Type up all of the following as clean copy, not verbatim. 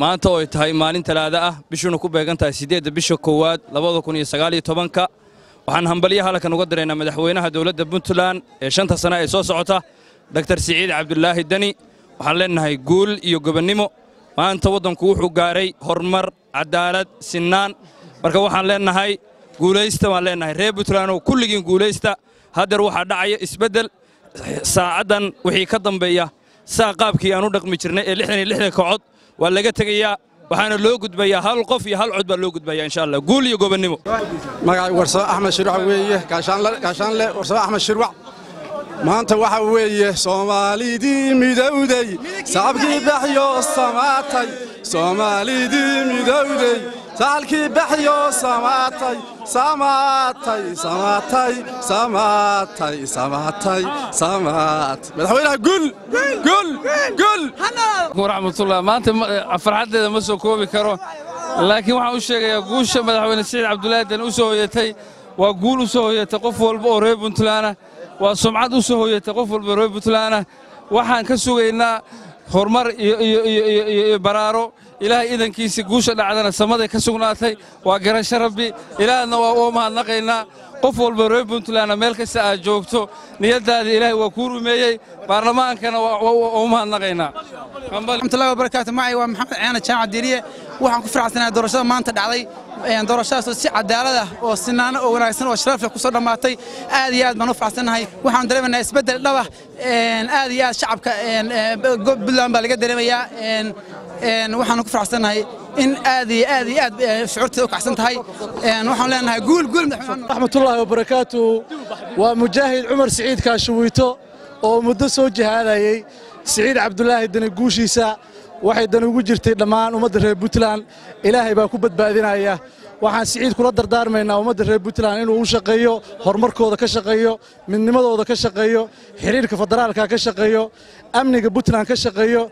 Maanta oo ay tahay maalin Talaada ah, bishuna ku beegan tahay 8-da bisha koowaad 2019-ka, waxaan hambalyaha halkan uga diraynaa madaxweynaha dowladda Puntland ee 5-ta sano ee soo socota, Dr. Siciid Cabdulaahi Deni. Waxaan leenahay guul iyo gobonnimo. Maanta waddanku wuxuu gaaray horumar, cadaalad, sinnaan. Marka waxaan leenahay guulaysta, waan leenahay reer Puntland oo kulligiin guulaysta. Haddeer waxaa dhacaya isbeddel. Saacaddan wixii ka dambeeya saa qaabkii aan u dhaqmi jirnay ee 66-ka cod waa laga tegayaa, waxaana loo gudbayaa hal qof iyo hal cod baa loo gudbayaa, insha Allah. Guul iyo gobonnimo. Magacay Warsame Axmed Shirwac weeye, Gaashaanle Warsame Axmed Shirwac. Maanta waxa weeye Soomaalidii midowday, sacabkii baxyo samaatay. Soomaalidii midowday, sacalkii baxyo samaatay, samaatay, samaatay, samaatay, samaatay, samaatay. Madaxweynaha gul, gul, gul! Waraxmatullah. Maanta farxaddeeda ma soo koobi karo, laakiin waxaan u sheegayaa guusha madaxweyne Siciid Cabdulaahi Deni u soo hoyatay waa guul u soo hoyatay qof walba oo reer Puntland ah, waa sumcad u soo hoyatay qof walba oo reer Puntland ah. Waxaan ka sugaynaa horumar iyo baraaro, Ilaahay idankiisa. Guusha dhacdana samaday ka sugnaatay, waa garasho Rabbi. Ilaahna waa u mahadnaqaynaa. Qof walba reer Puntlandna meel kasta aad joogto, niyaddaada Ilaahay waa kuu rumeeyey. Baarlamaankana waa u mahadnaqaynaa. Raxmatullahi wabarakaatu. Magacay waa Maxamed Ceena Jaamac Diiriye. Waxaan ku faraxsanahay doorashada maanta dhacday, doorashadaasoo si cadaalad ah oo sinaano oo wanaagsan oo sharaf leh ku soo dhammaatay. Aad iyo aad baan u faraxsanahay. Waxaan dareemaynaa isbeddel dhab ah. Aad iyo aad shacabka Puntland baa laga dareemayaa. Waxaan ku faraxsanahay in aad iyo aad iyo aad shucuurteeda u kacsan tahay. Waxaan leenahay guul, guul! Raxmatullaahi wabarakaatu. Waa mujaahid Cumar Siciid Kaashawiito oo muddo soo jihaadayey. Siciid Cabdulaahi Deni guushiisa waxay dan ugu jirtay dhammaan ummadda reer Puntland. Ilaahay baa ku badbaadinaya. Waxaan Siciid kula dardaarmaynaa ummadda reer Puntland inuu u shaqeeyo, horumarkooda ka shaqeeyo, midnimadooda ka shaqeeyo, xiriirka federaalka ka shaqeeyo, amniga Puntland ka shaqeeyo.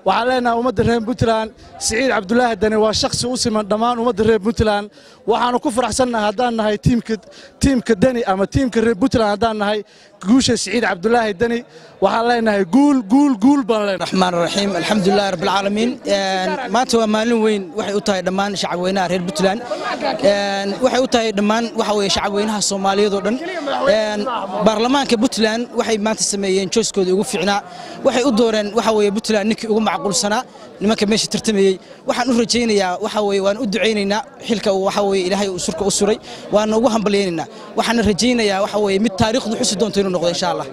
Waxaan leenahay ummadda reer Puntland, Siciid Cabdulaahi Deni waa shakhsi u siman dhammaan ummadda reer Puntland. Waxaanu ku faraxsannahay haddaan nahay tiimka Deni ama tiimka reer Puntland haddaan nahay guusha Siciid Cabdulaahi Deni. Waxaan leenahay guul, guul, guul baan leenahay. Raxmaan raxiim, alxamdulillahi rabbil caalamiin. Maanta waa maalin weyn. Waxay u tahay dhammaan shacabweynaha reer Puntland, waxay u tahay dhammaan waxa weeye shacabweynaha Soomaaliyeed oo dhan. Baarlamaanka Puntland waxay maanta sameeyeen choice-koodii ugu fiicnaa. Waxay u dooreen waxa weeye Puntland ninkii ugu macquulsanaa nimanka meesha tartamayey. Waxaan u rajaynayaa waxa weeye waan u ducaynaynaa xilka uu waxa weeye Ilaahay uu surka u suray, waana ugu hambalyaynaynaa. Waxaan rajaynayaa waxa weeye mid taariikhdu xusi doonto inuu noqdo, insha Allah.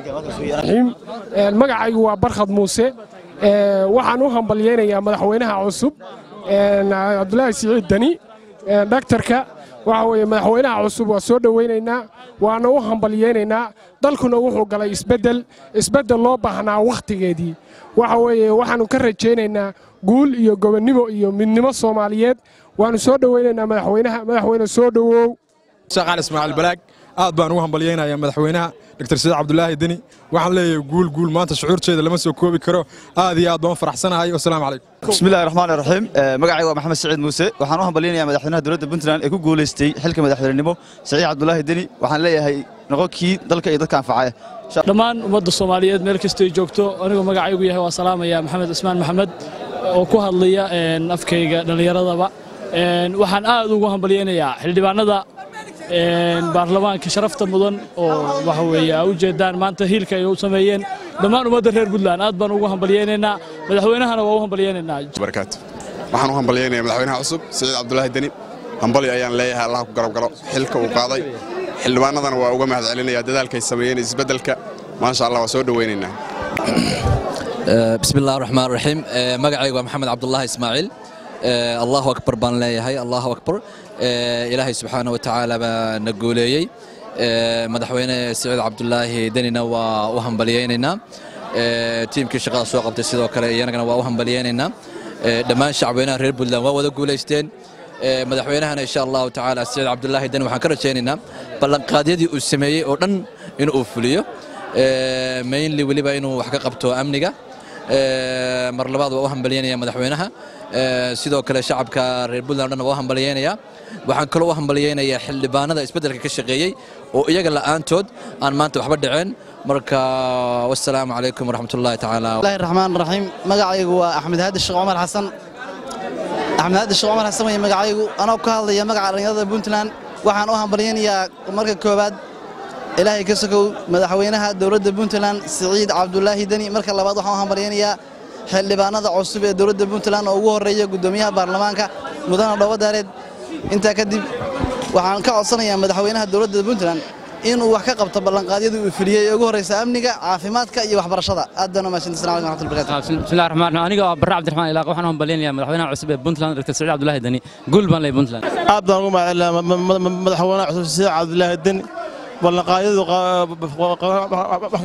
Magacaygu waa Barkhad Muuse. Waxaan u hambalyaynayaa madaxweynaha cusub, Cabdulaahi Siciid Deni, dhaktarka. Waxa weeye madaxweynaha cusub waa soo dhowaynaynaa, waana u hambalyaynaynaa. Dalkuna wuxuu galay isbeddel, isbeddel loo baahnaa wakhtigeedii. Waxa weeye waxaannu ka rajaynaynaa guul iyo gobonnimo iyo midnimo Soomaaliyeed. Waannu soo dhowaynaynaa madaxweynaha. Madaxweyne, soo dhowow! Shaqaan Ismaaciil Balaag. Aad baan ugu hambalyaynayaa madaxweynaha Dr. Siciid Cabdulaahi Deni. Waxaan leeyahay guul, guul! Maanta shucuurteeda lama soo koobi karo. Aad iyo aad baan u faraxsanahay. Wasalaamu calaykum. Bismillahi raxmaani raxiim. Magacayga waa Maxamed Siciid Muuse. Waxaan u hambalyaynayaa madaxweynaha dowladda Puntland ee ku guulaystay xilka madaxweynenimo, Siciid Cabdulaahi Deni. Waxaan leeyahay noqo kii dalka iyo dadka anfacaya. Dhammaan ummadda Soomaaliyeed meel kastay joogto, anigoo magacaygu yahay waa salaamaya, Maxamed Cismaan Maxamed oo ku hadlaya afkayga dhallinyaradaba. Waxaan aad ugu hambalyaynayaa xildhibaanada baarlamaanka sharafta mudan oo waxa weeye aa u jeedaan maanta hiilka ay u sameeyeen dhammaan ummadda reer Puntland. Aad baan ugu hambalyaynaynaa, madaxweynahana waa u hambalyaynaynaa. Barakaatu. Waxaan u hambalyaynayaa madaxweynaha cusub Siciid Cabdulaahi Deni. Hambalyo ayaan leeyahay. Allah ku garab galo xilka uu qaaday. Xildhibaanadana waa uga mahad celinayaa dadaalkay sameeyeen, isbeddelka. Maasha Allah, waa soo dhowaynaynaa. Bismi illahi raxmaan raxiim. Magacaygu waa Maxamed Cabdulaahi Ismaaciil. Allahu akbar baan leeyahay, Allahu akbar! Ilaahay subxaana wa tacaala baa na guuleeyey. Madaxweyne Siciid Cabdulaahi Denina waa u hambalyaynaynaa. Tiimkii shaqada soo qabtay sidoo kale iyagana waa u hambalyaynaynaa. Dhammaan shacabweynaha reer Puntland waa wada guulaysteen. Madaxweynahana, insha Allahu tacaala, Siciid Cabdulaahi Deni waxaan ka rajaynaynaa ballanqaadyadii uu sameeyey oo dhan inuu fuliyo, mainly weliba inuu wax ka qabto amniga. Mar labaad waa u hambalyaynaya madaxweynaha. Sidoo kale shacabka reer Puntland o dhan waa u hambalyaynaya. Waxaan kaloo u hambalyaynayaa xildhibaanada isbeddelka ka shaqeeyey oo iyaga la'aantood aan maanta waxba dhaceen. Marka wassalaamu calaykum waraxmatullahi tacaala. Bismillahi raxmaan raxiim. Magacaygu waa Axmed Haadi Sheekh Cumar Xasan. Axmed Hadi Sheekh Cumar Xasan weeye magacaygu. Anoo ka hadlaya magaca dhallinyarada Puntland, waxaan u hambalyaynayaa marka koowaad Ilaahay ka sokow madaxweynaha dowladda Puntland Siciid Cabdulaahi Deni. Marka labaad waxaan u hambalyaynayaa xildhibaanada cusub ee dowladda Puntland oo ugu horreeya guddoomiyaha baarlamaanka Mudane Dhoobo Daareed. Intaa kadib waxaan ka codsanayaa madaxweynaha dowladda Puntland inuu wax ka qabto ballanqaadyadii uu fuliyey ee ugu horreysa amniga, caafimaadka iyo waxbarashada. Aad baan u mahadsantahay. Assalamu calaykum waraxmatullahi wabarakaatu. Bismillahi raxmaan raxiim. Aniga waa Barre Cabdiraxmaan Ilaaq. Waxaan u hambalyaynayaa madaxweynaha cusub ee Puntland Dr. Siciid Cabdulaahi Deni. Guul baan leeyahay Puntland. Aad baan ugu mahadcelinayaa madaxweynaha cusub Siciid Cabdulaahi Deni. Ballanqaadyadu wax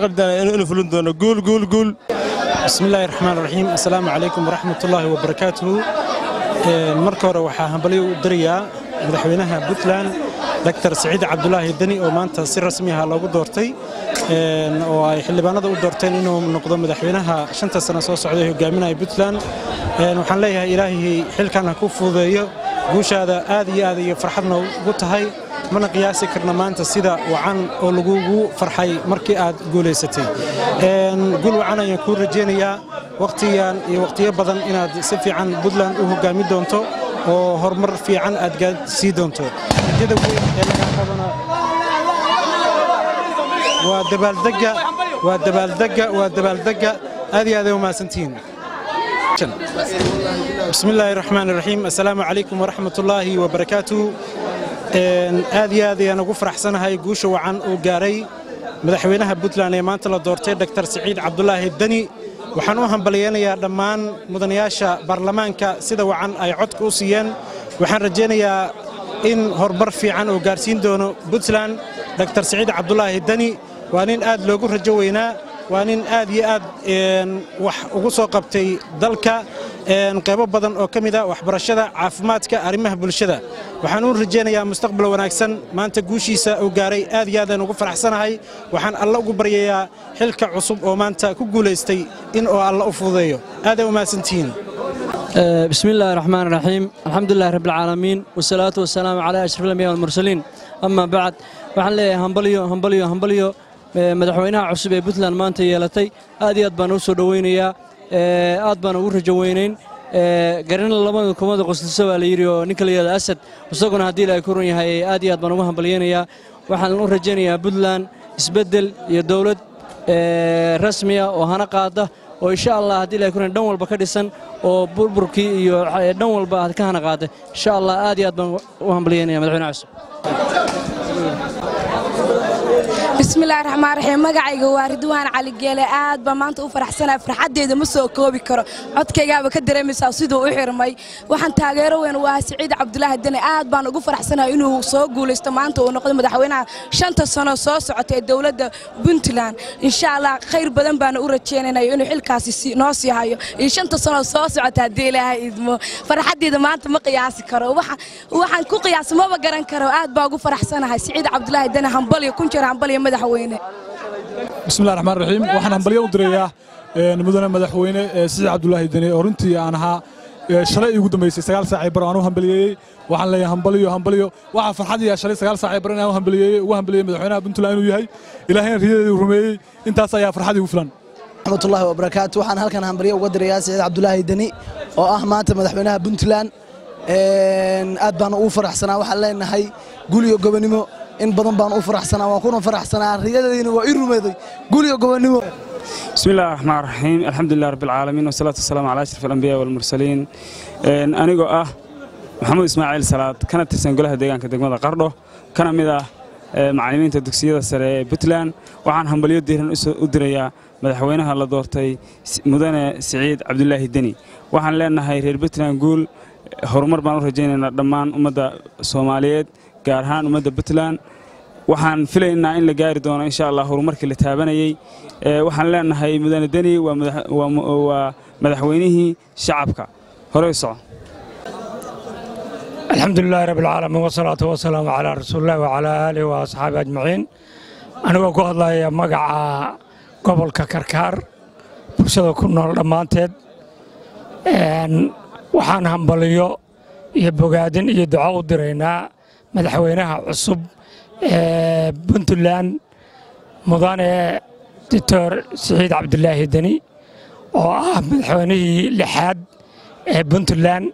ka dhigana inuu fulin doono. Guul, guul, guul. بسم الله الرحمن الرحيم. السلام عليكم ورحمة الله وبركاته. Marka hore waxaa hambalyo u dirayaa madaxweynaha Puntland Dr. Siciid Cabdulaahi Deni oo maanta si rasmi ah loogu doortay oo ay xildhibaanada u doorteen inuu noqdo madaxweynaha 5 sano soo socday hogaaminaya Puntland. Waxaan leeyahay Ilaahay xilkan ha ku fududeeyo. Guushaada aad iyo aad iyo farxadna ugu tahay, mana qiyaasi karna maanta sida wacan oo lagugu farxay markii aad guulaysatay. Guul wacan ayaan kuu rajaynayaa, waqtigan iyo waqtiyo badan inaad si fiican Puntland u hogaami doonto oo horumar fiican aad gaarsii doonto. Rajada weyn ee laga qabana waa dabaaldegga, waa dabaaldegga, waa dabaaldegga. Aad iyo aad ay u mahadsantihiin. بسم الله الرحمن الرحيم. السلام عليكم ورحمة الله وبركاته. Aad iyo aad ayaan ugu faraxsanahay guusha wacan uu gaaray madaxweynaha Puntland ee maanta la doortay Dr. Siciid Cabdulaahi Deni. Waxaan u hambalyaynayaa dhammaan mudanayaasha baarlamaanka sida wacan ay codka u siiyeen. Waxaan rajaynayaa in horumar fiican uu gaarsiin doono Puntland. Dr. Siciid Cabdulaahi Deni waa nin aad loogu rajo weynaa, waa nin aad iyo aad wax ugu soo qabtay dalka qaybo badan oo ka mid ah waxbarashada, caafimaadka, arrimaha bulshada. Waxaan u rajaynayaa mustaqbal wanaagsan. Maanta guushiisa uu gaaray aad iyo aad aan ugu faraxsanahay. Waxaan Alla ugu baryayaa xilka cusub oo maanta ku guulaystay in oo Alla u fududeeyo. Aad ay u mahadsantihiin. بسم الله الرحمن الرحيم. الحمد لله رب العالمين والصلاة والسلام على أشرف الأنبياء والمرسلين. أما بعد، waxaan leeyahay hambalyo, hambalyo, hambalyo madaxweynaha cusub ee Puntland maanta yeelatay. Aad iyo aad baan u soo dhaweynayaa, aad baan ugu rajo weynayn. Garana labada kumada qosliso baa la yidhi oo ninka la yidhahdo Asad isaguna haddii Ilaahay ku run yahay aad iyo aad baan ugu hambalyaynayaa. Waxaan u rajaynayaa Puntland isbeddel iyo dowlad rasmi ah oo hana qaada oo insha Allah haddii Ilaahay ku run dhan walba ka dhisan oo burburkii iyo dhan walba ka hana qaada insha Allah. Aad iyo aad baan u hambalyaynayaa madaxweynaha cusub. بسم الله الرحمن الرحيم. Magacayga waa Ridwaan Cali Geele. Aad baan maanta u faraxsanahay, farxadeeda ma soo koobi karo. Codkaygaaba ka dareemaysaa siduu u xirmay. Waxaan taageero weyn u ahaa Siciid Cabdulaahi Deni. Aad baan ugu faraxsanahay inuu soo guulaysto maanta uu noqdo madaxweynaha 5 sano soo socota ee dowladda Puntland. Insha Allah khayr badan baan u rajaynaynaa inuu xilkaasi noo sii hayo iyo 5 sano soo socota haddii Ilaahay idmo. Farxadeeda maanta ma qiyaasi karo, waxaan ku qiyaas maba garan karo. Aad baan ugu faraxsanahay Siciid Cabdulaahi Deni. Hambalyo kun jeer, hambalyo madaxweyne. بسم الله الرحمن الرحيم. Waxaan hambalyo u dirayaa mudane madaxweyne Siciid Cabdulaahi Deni oo runtii aan ahaa shalay ugu dambeysay 9 saac bar aan u hambalyeeyay. Waxaan leeyahay hambalyo, hambalyo. Waxa farxad iyo shalay 9 saac bar aan u hambalyeeyay, ugu hambalyeeyay madaxweynaha Puntland inuu yahay Ilaahayna riyadeedu rumeeyay. Intaas ayaa farxad igu filan. Raxmatullaahi wabarakaatu. Waxaan halkan hambalyo uga dirayaa Siciid Cabdulaahi Deni oo ah maanta madaxweynaha Puntland. Aad baan ugu faraxsanaa. Waxaan leenahay guul iyo gobonimo. In badan baan u faraxsanaa, waan kuna faraxsanaa, riyadayna waa ii rumeeday. Guul iyo gobonimo. بسم الله الرحمن الرحيم. الحمد لله رب العالمين والصلاة والسلام على أشرف الأنبياء والمرسلين. Anigoo ah Maxamuud Ismaaciil Salaad, kana tirsan golaha deegaanka degmada Qardho, kana mid ah macallimiinta dugsiyada sare ee Puntland, waxaan hambalyo diiran u dirayaa madaxweynaha la doortay mudane Siciid Cabdulaahi Deni. Waxaan leenahay reer Puntland guul, horumar baan u rajaynaynaa dhammaan ummadda Soomaaliyeed, gaar ahaan ummadda Puntland. Waxaan filaynaa in la gaari doono insha Allah horumarkii la taabanayay. Waxaan leenahay mudane Deni waa madaxweynihii shacabka. Hore soco. الحمد لله رب العالمين والصلاة والسلام على رسول الله وعلى آله وأصحابه أجمعين. أنا ku hadlayaa magaca gobolka Karkaar, bulshada ku nool dhammaanteed. Waxaan hambaliyo iyo bogaadin iyo duco u diraynaa madaxweynaha cusub ee Puntland mudane Dr. Siciid Cabdulaahi Deni oo ah madaxweynihii lixaad ee Puntland.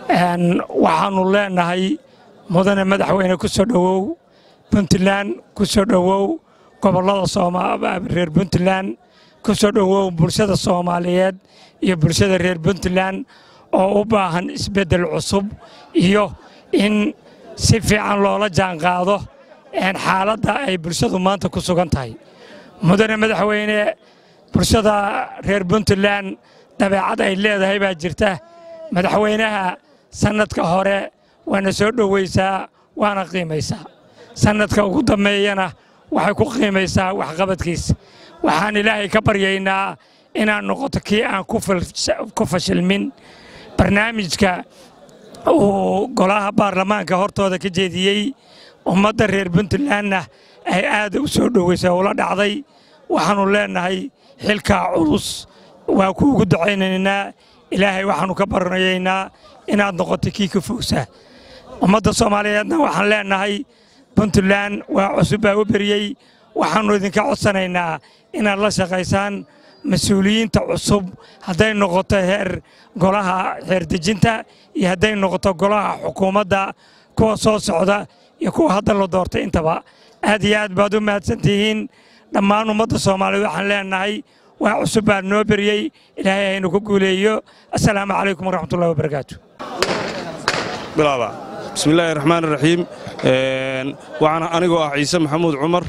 Waxaannu leenahay mudane madaxweyne, ku soo dhowow Puntland, ku soo dhowow gobollada reer Puntland, ku soo dhowow bulshada Soomaaliyeed iyo bulshada reer Puntland oo u baahan isbeddel cusub iyo in si fiican loola jaanqaado xaaladda ay bulshadu maanta ku sugan tahay. Mudane madaxweyne, bulshada reer Puntland dabeecad ay leedahay baa jirta. Madaxweynaha sannadka hore waana soo dhowaysaa, waana qiimaysaa, sannadka ugu dambeeyana waxay ku qiimaysaa waxqabadkiisa. Waxaan Ilaahay ka baryaynaa inaan noqoto kii aan ku fashilmin barnaamijka uu golaha baarlamaanka hortooda ka jeediyey, ummadda reer Puntlandna ay aad u soo dhoweysay oo ula dhacday. Waxaannu leenahay xilkaa culus waa kuugu ducaynaynaa. Ilaahay waxaannu ka baryaynaa inaad noqoto kii ka fogsa. Ummadda Soomaaliyeedna waxaan leenahay Puntland waa cusub baa u beriyey. Waxaannu idinka codsanaynaa inaad la shaqaysaan mas-uuliyiinta cusub, hadday noqoto heer golaha xeerdejinta iyo hadday noqoto golaha xukuumadda, kuwa soo socda iyo kuwa hadda la doortay intaba. Aad iyo aad baad u mahadsantihiin dhammaan ummadda Soomaaliyeed. Waxaan leenahay waa cusub baa noo beriyey, Ilaahay haynu ku guuleeyo. Assalaamu calaykum waraxmatullahi wabarakaatu. Bilaaba. Bismillaahi raxmaan raxiim. Waxaan anigoo ah Ciise Maxamuud Cumar,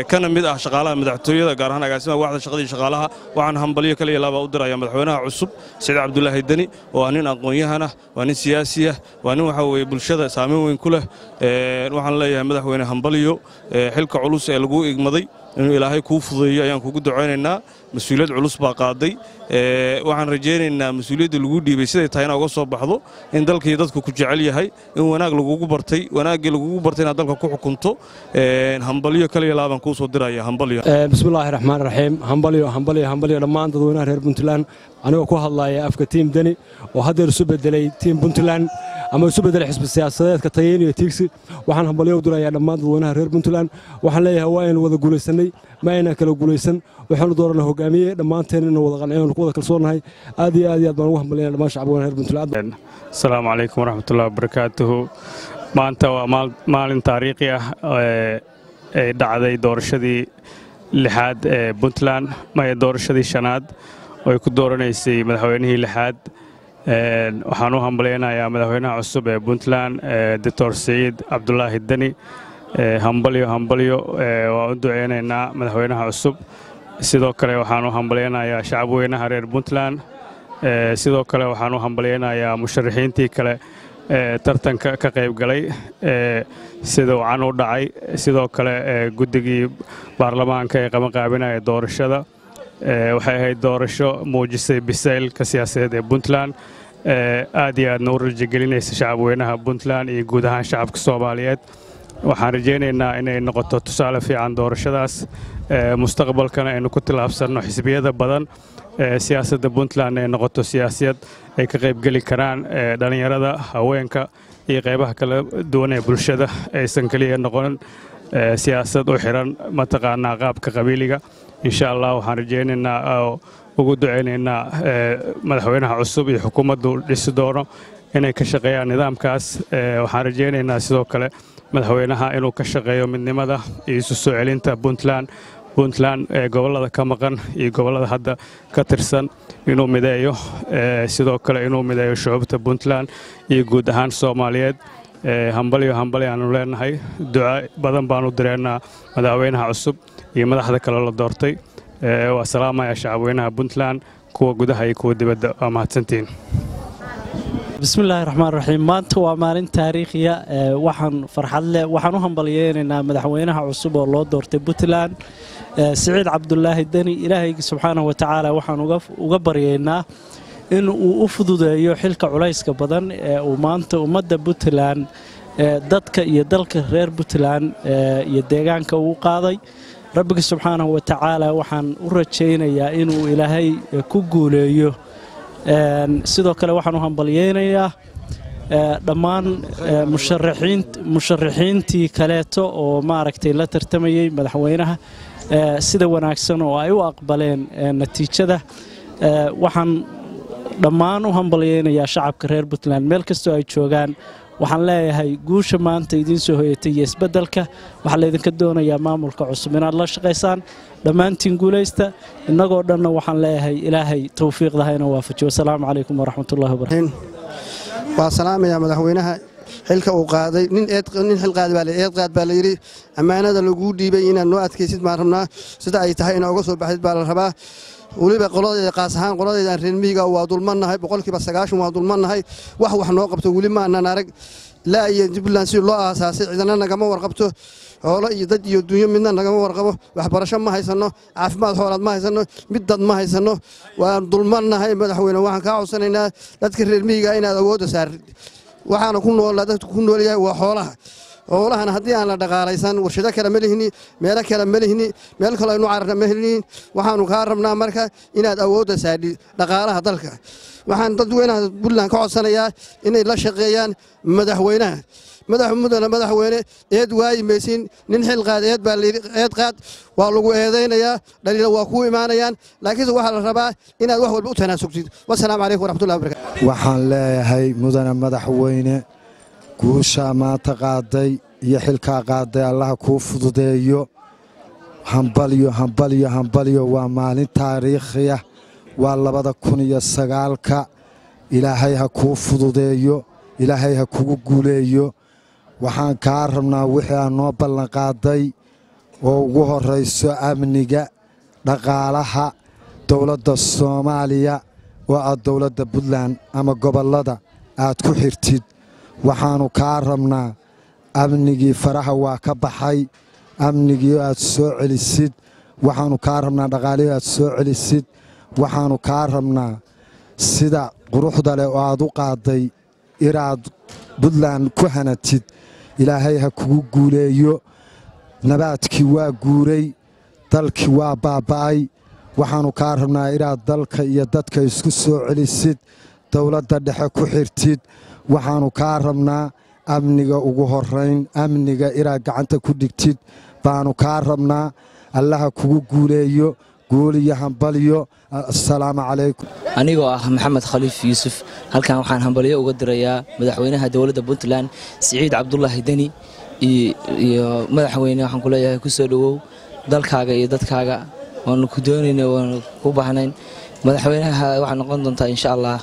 kana mid ah shaqaalaha madaxtooyada, gaar ahaan agaasimaha waaxda shaqadii shaqaalaha, waxaan hambalyo kale iyo laaba u diraya madaxweynaha cusub Siciid Cabdulaahi Deni, oo ah nin aqoon-yahan ah, waa nin siyaasi ah, waa nin waxa weeye bulshada saameyn weyn ku leh. Waxaan leeyahay madaxweyne, hambalyo. Xilka culus ee lagu igmaday inuu Ilaahay kuu fududeeyo ayaan kugu ducaynaynaa. Mas-uuliyad culus baa qaaday. Waxaan rajaynaynaa mas-uuliyadda lagu dhiibay siday tahay inaa uga soo baxdo, in dalkii dadku ku jecel yahay, in wanaag lagugu bartay, wanaaggii lagugu bartay inaad dalka ku xukunto. Hambalyo kale iyo laabaan kuu soo diraya, hambalyo. Bismillaahi raxmaan raxiim. Hambalyo, hambalyo, hambalyo dhammaan dadweynaha reer Puntland. Anigoo ku hadlaya afka Team Deni oo haddeer isu bedelay Team Puntland ama isu bedelay xisbi siyaasadeedka Tayeyn iyo Tiigsi, waxaan hambalyo u dirayaa dhammaan dadweynaha reer Puntland. Waxaan leeyahay waa aynu wada guulaysanay, ma aynan kala guulaysan. Waxaanu dooranay hogaamiye dhammaanteen inuu wada qanciyo, ku wada kalsoonahay. Aad iyo aad iyo aad baan ugu hambalyanaya dhammaan shacabweynaha reer Puntland. Asalaamu calaykum waraxmatullahi wabarakaatuhu. Maanta waa maalin taariikhi ah ee dhacday doorashadii lixaad ee Puntland, maya, doorashadii shanaad oo ay ku dooranaysay madaxweynihii lixaad. Waxaan u hambalyaynayaa madaxweynaha cusub ee Puntland, Doctor Siciid Cabdulaahi Deni. Hambalyo, hambalyo. Waan u duceynaynaa madaxweynaha cusub. Sidoo kale waxaan u hambalyaynayaa shacabweynaha reer Puntland. Sidoo kale waxaan u hambalyaynayaa musharaxiintii kale ee tartanka ka qayb galay sida wacan u dhacay. Sidoo kale guddigii baarlamaanka ee qabanqaabinaya doorashada. Waxay ahayd doorasho muujisay bisaylka siyaasadeed ee Puntland, aad iyo aadna u rajagelinaysa shacabweynaha Puntland iyo guud ahaan shacabka Soomaaliyeed. Waxaan rajaynaynaa inay noqoto tusaale fiican doorashadaas, mustaqbalkana aynu ku tillaabsanno xisbiyada badan, siyaasadda Puntland ay noqoto siyaasiyad ay ka qaybgeli karaan dhallinyarada, haweenka iyo qaybaha kala duwan ee bulshada, aysan keliya noqonin siyaasad u xiran mataqaanaa qaabka qabiiliga. Insha Allah waxaan rajaynaynaa oo ugu ducaynaynaa madaxweynaha cusub iyo xukuumaddu dhisi doono inay ka shaqeeyaan nidaamkaas. Waxaan rajaynaynaa sidoo kale madaxweynaha inuu ka shaqeeyo midnimada iyo isu soo celinta Puntland, Puntland ee gobollada ka maqan iyo gobollada hadda ka tirsan inuu mideeyo, sidoo kale inuu mideeyo shucuubta Puntland iyo guud ahaan Soomaaliyeed. Hambalyo, hambalyo aanu leenahay. Duca badan baanu direynaa madaxweynaha cusub iyo madaxda kale la doortay. Waa salaamaya shacabweynaha Puntland, kuwa gudaha iyo kuwa dibadda. Waa mahadsantihiin. Bismillaahi raxmaan raxiim. Maanta waa maalin taariikhiya. Waxaan farxad leh waxaan u hambalyeynaynaa madaxweynaha cusub oo loo doortay Puntland, Siciid Cabdulaahi Deni. Ilaahay subxaanahu watacaala waxaan uga baryaynaa in uu u fududeeyo xilka culayska badan ee uu maanta ummadda Puntland, dadka iyo dalka reer Puntland iyo deegaanka uu qaaday. Rabbiga subxaanahu watacaala waxaan u rajaynayaa inuu Ilaahay ku guuleeyo. Sidoo kale waxaan u hambalyeynayaa dhammaan musharaxiintii kaleeto oo maaragtay la tartamayey madaxweynaha, sida wanaagsan oo ay u aqbaleen natiijada. Waxaan dhammaan u hambalyeynayaa shacabka reer Puntland meel kastoo ay joogaan. Waxaan leeyahay guusha maanta idiin soo hoyatay iyo isbeddelka waxaa laydinka doonayaa maamulka cusub inaad la shaqaysaan. Dhammaantiin guulaysta, innagoo dhanna waxaan leeyahay Ilaahay towfiiqda hayna waafajiyo. Wasalaamu calaykum waraxmatullahi wabarakatu. Waa salaamayaa madaxweynaha xilka uu qaaday. Nin xil qaadi baa eed qaad baa la yidhi. Ammaanada laguu dhiibay inaad noo adkaysid baan rabnaa, sida ay tahay inaa uga soo baxdid baa la rabaa. Weliba qoladayda, qaas ahaan qoladayda aan reer miyiga, waa dulmannahay, 90% waa dulmannahay. Wax noo qabto weli ma aanan arag. Ilaa iyo Jubbaland si loo aasaasay cidana nagama warqabto, xoolo iyo dad iyo dunyo midna nagama warqabo. Waxbarasho ma haysanno, caafimaad xoolaad ma haysanno, mid dad ma haysanno, waan dulmannahay. Madaxweyne, waxaan kaa codsanaynaa dadka reer miyiga inaad awoodda saarid. Waxaana ku noolaa, dadku ku nool yahay waa xoolaha. Xoolahana haddii aan la dhaqaalaysan, warshado kale ma lihini, meelo kale ma lihini, meel kale aynu cararna ma helinin. Waxaanu kaa rabnaa marka inaad awoodda saadhid dhaqaalaha dalka. Waxaan dadweynaha Puntland ka codsanayaa inay la shaqeeyaan madaxweynaha. Madax mudana madaxweyne, eed waayi maysin. Nin xil qaad eed baa layidhi, eed qaad, waa lagu eedaynayaa, dhaliila waa kuu imaanayaan, laakiinse waxaa la rabaa inaad wax walba u tanaasugtid. Wasalaamu calaykum waraxmatullahi wabarakatu. Waxaan leeyahay mudane madaxweyne, guushaa maanta qaaday iyo xilkaa qaaday Allaha kuu fududeeyo. Hambalyo, hambalyo, hambalyo. Waa maalin taariikhiya, waa 2009-ka. Ilaahay ha kuu fududeeyo, Ilaahay ha kugu guuleeyo. Waxaan kaa rabnaa wixii aan noo ballanqaaday oo ugu horrayso amniga, dhaqaalaha dowladda Soomaaliya oo aad dowladda Puntland ama gobollada aad ku xirtid. Waxaannu kaa rabnaa amnigii faraha waa ka baxay, amnigii aad soo celisid. Waxaannu kaa rabnaa dhaqaalihii aad soo celisid. Waxaannu kaa rabnaa sida quruxda leh oo aad u qaaday inaad Puntland ku hanatid. Ilaahay ha kugu guuleeyo. Nabaadkii waa guuray, dalkii waa baaba'ay. Waxaannu kaa rabnaa inaad dalka iyo dadka isku soo celisid, dowladda dhexe ku xirtid. Waxaannu kaa rabnaa amniga ugu horrayn, amniga inaad gacanta ku dhigtid baannu kaa rabnaa. Allaha kugu guuleeyo, guul iyo hambalyo. Assalaamu calaykum. Anigoo ah Maxamed Khaliif Yuusuf, halkan waxaan hambalyo uga dirayaa madaxweynaha dowladda Puntland Siciid Cabdulaahi Deni. Iyo madaxweyne, waxaan ku leeyahay ku soo dhowow dalkaaga iyo dadkaaga, waanu ku doonayna, waanu ku baahnayn. Madaxweynaha waxaa noqon doontaa insha Allah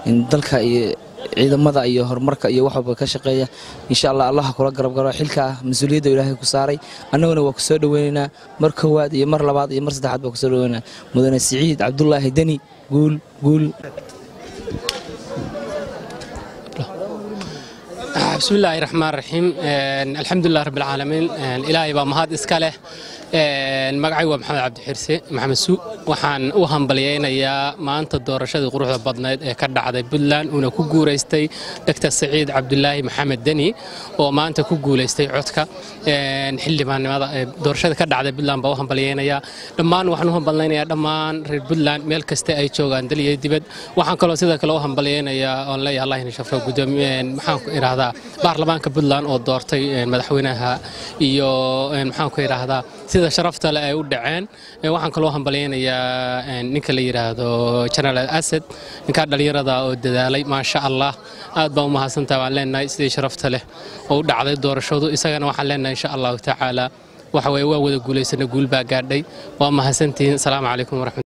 in dalka iyo ciidamada iyo horumarka iyo wax walba ka shaqeeya. Insha Allah Allaha kula garab garo xilka mas-uuliyadda Ilaahay ku saaray. Annaguna waa ku soo dhoweynaynaa mar koowaad iyo mar labaad iyo mar saddexaad baa ku soo dhoweynaa mudane Siciid Cabdulaahi Deni. Guul, guul. بسم الله الرحمن الرحيم، الحمد لله رب العالمين. إلهي baa mahad iska leh. Magacay waa Maxamed Cabdi Xirse Maxamed Suu. Waxaan u hambalyeynayaa maanta doorashadii quruxda badnayd ee ka dhacday Puntland, uuna ku guuleystay Dr. Saciid Cabdulaahi Maxamed Deni, oo maanta ku guuleystay codka xildhibaannimada. Doorashada ka dhacday Puntland baa u hambalyeynayaa dhammaan. Waxaan u hambalyeynayaa dhammaan reer Puntland meel kasta ay joogaan, dal iyo dibad. Waxaan kaloo sidoo kale u hambalyeynayaa oon leeyahay Allah ina shafro gudoomiye, maxaan ku idhaahdaa, baarlamaanka Puntland oo doortay madaxweynaha iyo, maxaan ku idhaahdaa, sida sharafta leh ay u dhaceen. Waxaan kaloo hambalyeynayaa ninka la yidhaahdo General Asad, ninka dhalinyarada oo dadaalay, maasha Allah. Aad baa u mahadsantahay waan leenahay sidii sharafta leh oo u dhacday doorashadu. Isagana waxaan leenahay insha Allahu tacaala waxa weeye waa wada guulaysanay, guul baa gaadhay. Waa mahadsantihiin. Asalaamu calaykum waraxmat